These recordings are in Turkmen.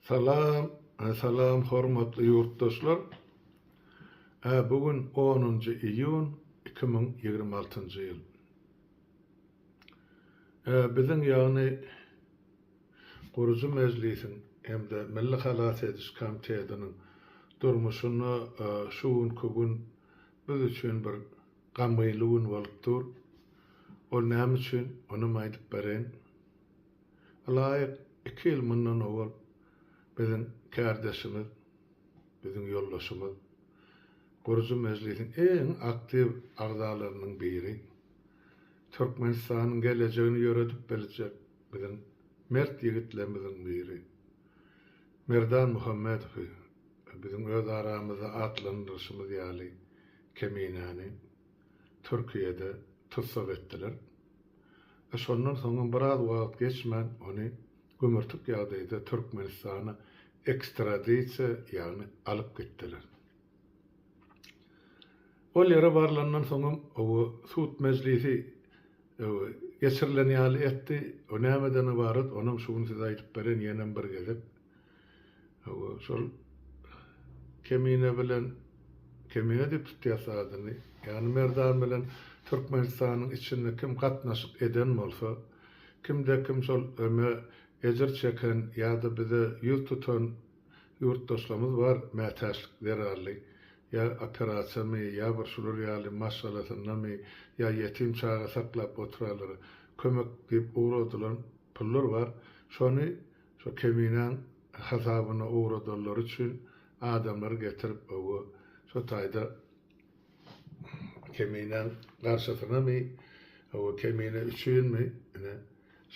Salam salam hormatly ýurtdaşlar. Bu gün onunjy iýun 2026-njy ýyl. Biziň ýagny Gurujy mejlisiň hem-de Milli halas ediş komitetiniň durmuşynda şu günki gün biz üçin bir gamgynly gün bolup dur. Ol näme üçin, onam aýdyp bereýin. Ylaýyk iki ýyl mundan owal biziň kärdeşimiz, biziň ýoldaşymyz, Gurujy mejlisiň iň aktiw agzalarynyň biri, Türkmenistanyň gelejegini ýöredip biljek biziň mert ýigitlerimiziň biri Merdan Muhammedowy biziň öz aramyzda atlandyryşymyz ýaly Keminäni Türkiýede tussag etdiler. E şondan soňam biraz wagt geçmän ony gümürtik ýagdaýda Türkmenistana ekstradisiýa ýagny alyp gitdiler. Ol ýere barlandan soňam owo sud mejlisi geçirilen ýaly etdi. O nämeden ybarat, onam şu gün size aýdyp bereýin ýenem bir gezek. Hawa, şol Kemine bilen, Kemine diýip tutýas adyny, ýagny Merdan bilen Türkmenistanyň içinde kim gatnaşyk eden bolsa, kimde-kim şol öme ejir çeken ýa-da bize ýüz tutan ýurtdaşlarymyz bar mätäçlik zerarly, ýa operasiýamy, ýa bir şular ýaly maşgalasyndamy, ýa ýetim çaga saklap oturanlara kömek diýip ugradylan pullar bar, şony Şo Keminäň hasabyna ugradanlary üçin adamlary getirip owo şo taýda Keminäň garşysynamy owo Kemine üçinmi ine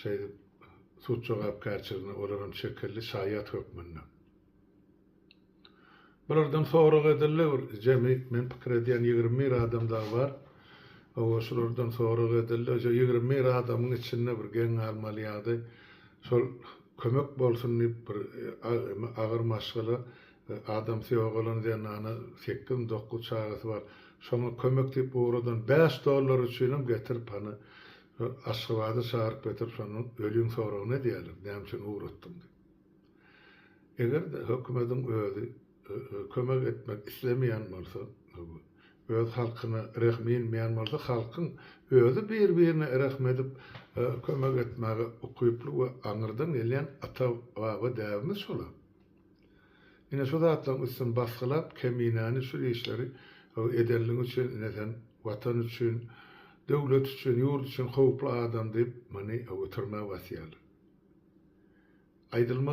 şeýdip sud jogapkärçiligine olaram çekildi şaýat hökmünde. Bulardan sorag edildi, bir jemi, men pikir edýän, 21 adam dagy bar. Hawa, şulardan sorag edildi. Şo 21 adamyň içinde bir geň galmaly ýagdaý, şol kömek bolsun diýip bir agyr maşgala, adamsy ýogalan zenana, sekizmi, dokuz çagasy bar, şoňa kömek diýip ugradan bäş dollar üçinem getirip hany Aşgabada çagyryp getirip şondan ölüň soragyny edýärler, näme üçin ugratdyň diýip. Eger-de hökümediň özi kömek etmek islemeýän bolsa, öz halkyna rehmi inmeýän bolsa, halkyň özi bir-birine rehm edip kömek etmäge ukyply we aňyrdan gelýän ata-baba däbimiz şol-a. Ine şu zatlaryň üstüni basgylap Keminäni şu işleri edenligiň üçin ine sen Watan üçin, döwlet üçin, ýurt üçin howply adam diýip muny türmä basýarlar. Aýdylma.